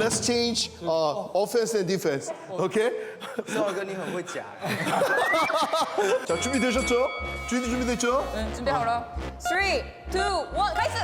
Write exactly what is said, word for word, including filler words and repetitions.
Let's change uh, offense and defense. OK？少华哥，你很会讲。자 준비되셨죠? 준비 준비됐죠? 嗯，准备好了。Three, two, one，开始。